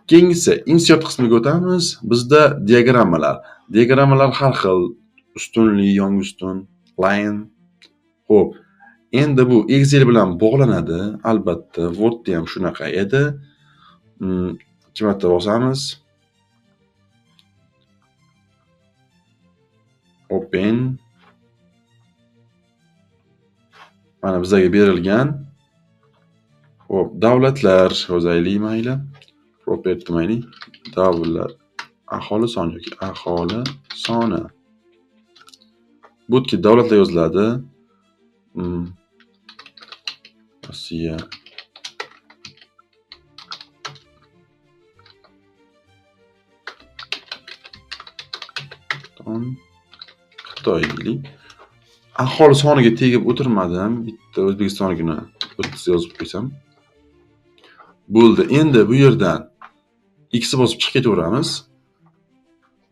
Keyingisi insert qismiga o'tamiz. Bizda diagrammalar. Diagrammalar har xil: ustunli, yongi ustun, line. Xo'p, endi bu Excel bilan bog'lanadi. Albatta, Wordda ham shunaqa edi. 2 marta bosamiz. Open. Mana bizga berilgan. Xo'p, davlatlar yozaylik mayli. Property mayli. Davlat aholi soni yoki aholi soni. Bu yerga davlatlar yoziladi. Rossiya. Xitoy deylik. Aholi soniga tegib o'tirmadim. Bitta O'zbekistonnikini 30 yozib qo'ysam. Bo'ldi. Endi bu yerdan X bosib chiqib ketaveramiz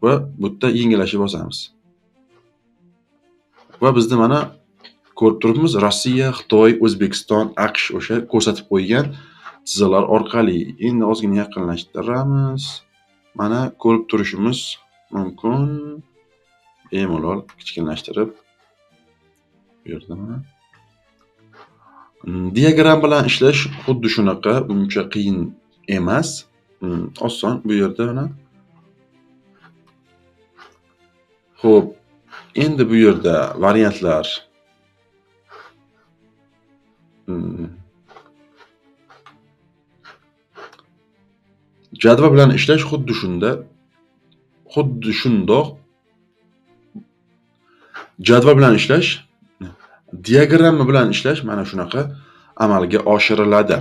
va bu yerda yengillashib bosamiz. Va bizda mana ko'rib turibmiz, Rossiya, Xitoy, O'zbekiston, AQSh o'sha ko'rsatib qo'ygan chiziqlar orqali. Endi ozgina yaqinlashtiramiz. Mana ko'rib turishimiz mumkin. Bemalol kichkinlashtirib bu yerda mana diagram bilan ishlash xuddi shunaqa, uncha qiyin emas. Oson bu yerda mana. Xo'p, endi bu yerda variantlar. Jadval bilan ishlash xuddi shunda, xuddi shundoq. Jadval bilan ishlash, diagramma bilan ishlash mana shunaqa amalga oshiriladi.